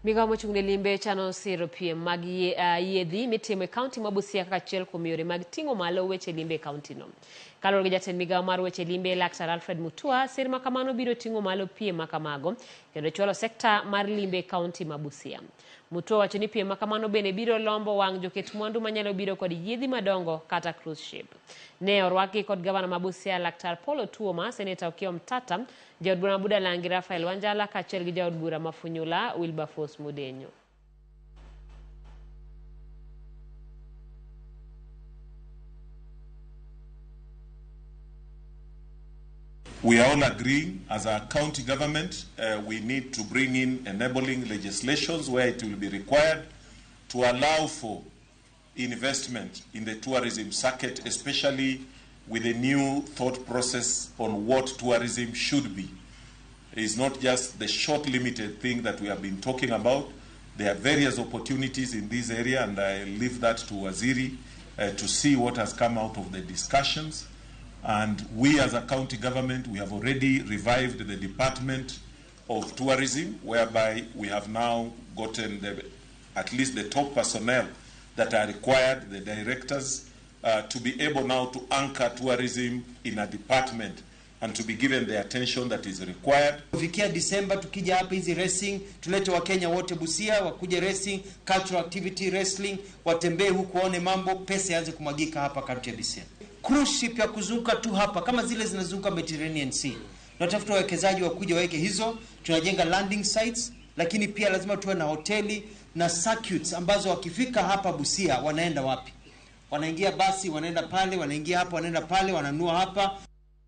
Migawo mochung' ne limbe chano siro piem mag yiedhi mitimo e kaunti ma Busia kaka achiel kuom yore mag ting'o malo weche limbe e kauntino. Kaluwore gi jatend migawo mar weche limbe Laktar Alfred Mutua, sir ma kamano biro ting'o malo piem ma kamago kendo chwalo sekta mar limbe e kaunti ma Busia. Mutua wacho ni piem ma kamano bende biro lombo wang' joket mwandu manyalo biro kod yiedhi madongo kata cruise ship. Ne orwakgi kod gavana ma Busia Laktar Paul Otuoma, Seneta Okiya Omtata, Jaod bura ma Budalangi Raphael Wanjala kaachiel gi jaod bura ma Funyula Wilberforce Mudenyo. We are all agreeing as a county government, we need to bring in enabling legislations where it will be required to allow for investment in the tourism circuit, especially with a new thought process on what tourism should be. It's not just the short limited thing that we have been talking about. There are various opportunities in this area, and I leave that to Waziri to see what has come out of the discussions. And we as a county government, we have already revived the Department of Tourism, whereby we have now gotten at least the top personnel that are required, the directors, to be able now to anchor tourism in a department and to be given the attention that is required. Kufikia Disemba tukija hapa hizi racing, tulete Wakenya wote Busia wakuje racing, cultural activity, wrestling, watembee huku waone mambo, pesa ianze kumwagika hapa kaunti ya Busia. Cruise ship ya kuzunguka tu hapa kama zile zinazunguka Mediterranean Sea. Tunatafuta wawekezaji wakuje waweke hizo, tunajenga landing sites, lakini pia lazima tuwe na hoteli na circuits ambazo wakifika hapa Busia wanaenda wapi? Wanaingia basi, wanaenda pale, wanaingia hapa, wanaenda pale, wananunua hapa.